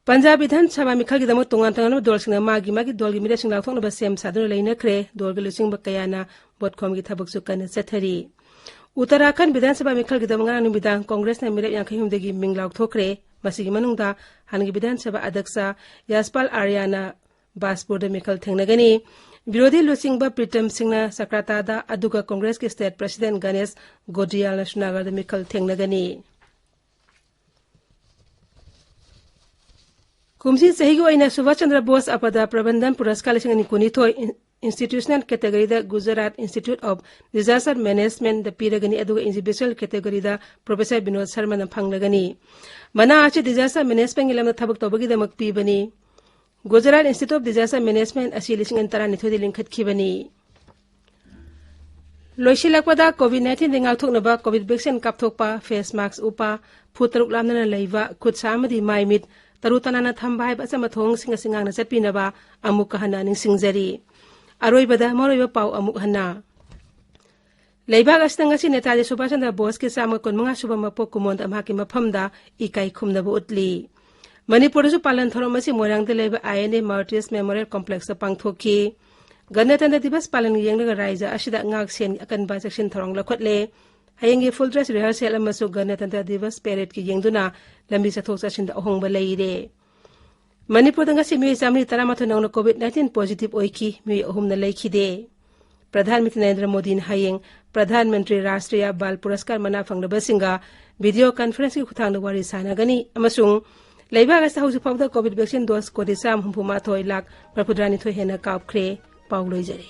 ꯄꯟꯖꯥꯕ ꯕꯤꯙꯥꯟ ꯁꯚꯥ ꯃꯤꯈꯜꯒꯤꯗꯃꯛ ꯇꯣꯉꯥꯟ ꯇꯣꯉꯥꯟꯕ ꯗꯜꯁꯤꯡꯅ ꯃꯥꯒꯤ ꯃꯥꯒꯤ ꯗꯜꯒꯤ ꯃꯤꯔꯦꯞꯁꯤꯡ ꯂꯥꯎꯊꯣꯛꯅꯕ ꯁꯦꯝ ꯁꯥꯗꯨꯅ ꯂꯩꯅꯈ꯭ꯔꯦ꯫ ꯗꯜꯒꯤ ꯂꯨꯆꯤꯡꯕ ꯀꯌꯥꯅ vote ꯈꯣꯝꯕꯒꯤ ꯊꯕꯛꯁꯨ ꯀꯟꯅ ꯆꯠꯊꯔꯤ꯫ ꯎꯠꯇꯔꯥꯈꯟꯗ ꯕꯤꯙꯥꯟ ꯁꯚꯥ ꯃꯤꯈꯜꯒꯤꯗꯃꯛ ꯉꯔꯥꯡ ꯅꯨꯃꯤꯗꯥꯡ ꯀꯣꯡꯒ꯭ꯔꯦꯁꯅ ꯃꯤꯔꯦꯞ ꯌꯥꯡꯈꯩꯍꯨꯝꯗꯒꯤ ꯃꯤꯡ ꯂꯥꯎꯊꯣꯛꯈ꯭ꯔꯦ꯫ ꯃꯁꯤꯒꯤ ꯃꯅꯨꯡꯗ ꯍꯥꯟꯅꯒꯤ ꯕꯤꯙꯥꯟ ꯁꯚꯥ ꯑꯗ꯭ꯌꯛꯁ ꯌꯥꯁꯄꯥꯜ ꯑꯥꯔꯌꯥꯅ ꯕꯥꯖꯄꯨꯔꯗ ꯃꯤꯈꯜ ꯊꯦꯡꯅꯒꯅꯤ꯫ ꯕꯤꯔꯣꯙꯤ ꯂꯨꯆꯤꯡꯕ ꯄ꯭ꯔꯤꯇꯝ ꯁꯤꯡꯅ ꯆꯀ꯭ꯔꯥꯇꯥꯗ, ꯑꯗꯨꯒ ꯀꯣꯡꯒ꯭ꯔꯦꯁꯀꯤ state president ꯒꯅꯦꯁ ꯒꯣꯗꯤꯌꯥꯜꯅ ꯁ꯭ꯔꯤꯅꯒꯔꯗ ꯃꯤꯈꯜ ꯊꯦꯡꯅꯒꯅꯤ꯫ ꯀꯨꯝꯁꯤ ꯆꯍꯤꯒꯤ ꯑꯣꯏꯅ ꯁꯨꯚꯥꯁ ꯆꯟꯗ꯭ꯔ ꯕꯣꯁ ꯑꯄꯗ ꯄ꯭ꯔꯕꯟꯙꯟ ꯄꯨꯔꯁꯀꯥꯔ ꯂꯤꯁꯤꯡ ꯑꯅꯤ ꯀꯨꯟꯅꯤꯊꯣꯏ ꯏꯟ-, institutional category the Gujarat Institute of Disaster Management ꯗ ꯄꯤꯔꯒꯅꯤ, ꯑꯗꯨꯒ individual category ꯗ Professor ꯕꯤꯅꯣꯗ ꯁꯔꯃꯅ ꯐꯪꯂꯒꯅꯤ꯫ ꯃꯅꯥ ꯑꯁꯤ disaster management ꯀꯤ ꯂꯝꯗ ꯊꯕꯛ ꯇꯧꯕꯒꯤꯗꯃꯛ ꯄꯤꯕꯅꯤ꯫ Gujarat Institute of Disaster Management ꯑꯁꯤ ꯂꯤꯁꯤꯡ ꯑꯅꯤ ꯇꯔꯥꯅꯤꯊꯣꯏꯗ ꯂꯤꯡꯈꯠꯈꯤꯕꯅꯤ꯫ ꯂꯣꯏꯁꯤꯜꯂꯛꯄꯗ, COVID nineteen ꯗꯒꯤ ꯉꯥꯛꯊꯣꯛꯅꯕ COVID vaccine ꯀꯥꯞꯊꯣꯛꯄ, face mask ꯎꯞꯄ, ꯐꯨꯠ ꯇꯔꯨꯛ ꯂꯥꯞꯅꯅ ꯂꯩꯕ, ꯈꯨꯠ ꯁꯥ ꯑꯃꯗꯤ ꯃꯥꯏ ꯃꯤꯠ ꯇꯔꯨ ꯇꯅꯥꯟꯅ ꯊꯝꯕ ꯍꯥꯏꯕ ꯑꯆꯝꯕ ꯊꯧꯑꯣꯡꯁꯤꯡ ꯑꯁꯤ ꯉꯥꯛꯅ ꯆꯠꯄꯤꯅꯕ ꯑꯃꯨꯛꯀ ꯍꯟꯅ ꯅꯤꯡꯁꯤꯡꯖꯔꯤ꯫ ꯑꯔꯣꯏꯕꯗ ꯃꯔꯨꯑꯣꯏꯕ ꯄꯥꯎ ꯑꯃꯨꯛ ꯍꯟꯅ꯫ ꯂꯩꯕꯥꯛ ꯑꯁꯤꯗ ꯉꯁꯤ ꯅꯦꯇꯥꯖꯤ ꯁꯨꯚꯥꯁ ꯆꯟꯗ꯭ꯔ ꯕꯣꯁꯀꯤ ꯆꯥꯝꯃ ꯀꯨꯟꯃꯉꯥ ꯁꯨꯕ ꯃꯄꯣꯛ ꯀꯨꯝꯑꯣꯟꯗ ꯃꯍꯥꯛꯀꯤ ꯃꯐꯝꯗ ꯏꯀꯥꯏ ꯈꯨꯝꯅꯕ ꯎꯠꯂꯤ꯫ ꯃꯅꯤꯄꯨꯔꯗꯁꯨ ꯄꯥꯂꯟ ꯊꯧꯔꯝ ꯑꯁꯤ ꯃꯣꯏꯔꯥꯡꯗ ꯂꯩꯕ I N A Martyrs Memorial Complex ꯇ ꯄꯥꯡꯊꯣꯛꯈꯤ꯫ ꯒꯅꯇꯟꯇ꯭ꯔ ꯗꯤꯕꯁ ꯄꯥꯂꯟ ꯌꯦꯡꯂꯒ ꯔꯥꯏꯖ꯭ꯌ ꯑꯁꯤꯗ ꯉꯥꯛꯁꯦꯟꯒꯤ ꯑꯀꯟꯕ ꯆꯦꯛꯁꯤꯟ ꯊꯧꯔꯥꯡ ꯂꯧꯈꯠꯂꯦ꯫ ꯍꯌꯦꯡꯒꯤ full dress rehearsal ꯑꯃꯁꯨꯡ ꯒꯅꯇꯟꯇ꯭ꯔ ꯗꯤꯕꯁ parade ꯀꯤ ꯌꯦꯡꯗꯨꯅ ꯂꯝꯕꯤ ꯆꯠꯊꯣꯛ ꯆꯠꯁꯤꯟꯗ ꯑꯍꯣꯡꯕ ꯂꯩꯔꯦ꯫ ꯃꯅꯤꯄꯨꯔꯗ ꯉꯁꯤ ꯃꯤꯑꯣꯏ ꯆꯥꯃꯔꯤ ꯇꯔꯥꯃꯥꯊꯣꯏ ꯅꯧꯅ ꯀꯣꯚꯤꯗ ꯅꯥꯏꯟꯇꯤꯟ ꯄꯣꯖꯤꯇꯤꯚ ꯑꯣꯏꯈꯤ꯫ ꯃꯤꯑꯣꯏ ꯑꯍꯨꯝꯅ ꯂꯩꯈꯤꯗꯦ꯫ ꯄ꯭ꯔꯙꯥꯟ ꯃꯟꯇ꯭ꯔꯤ ꯅꯔꯦꯟꯗ꯭ꯔ ꯃꯣꯗꯤꯅ ꯍꯌꯦꯡ ꯄ꯭ꯔꯙꯥꯟ ꯃꯟꯇ꯭ꯔꯤ ꯔꯥꯁꯇ꯭ꯔꯤꯌꯥ ꯕꯥꯜ ꯄꯨꯔꯁꯀꯥꯔ ꯃꯅꯥ ꯐꯪꯂꯕꯁꯤꯡꯒ ꯚꯤꯗꯤꯑꯣ ꯀꯟꯐꯔꯦꯟꯁꯀꯤ ꯈꯨꯠꯊꯥꯡꯗ ꯋꯥꯔꯤ ꯁꯥꯟꯅꯒꯅꯤ ꯑꯃꯁꯨꯡ ꯂꯩꯕꯥꯛ ꯑꯁꯤꯗ ꯍꯧꯖꯤꯛ ꯐꯥꯎꯕꯗ ꯀꯣꯚꯤꯗ ꯚꯦꯛꯁꯤꯟ ꯗꯣꯁ ꯀꯣꯇꯤ ꯆꯥꯝꯃ ꯍꯨꯝꯐꯨ ꯃꯥꯊꯣꯏ ꯂꯥꯈ ꯃꯔꯐꯨꯇꯔꯥꯅꯤꯊꯣꯏ ꯍꯦꯟꯅ ꯀꯥꯞꯈ꯭ꯔꯦ꯫ ꯄꯥꯎ ꯂꯣꯏꯖꯔꯦ꯫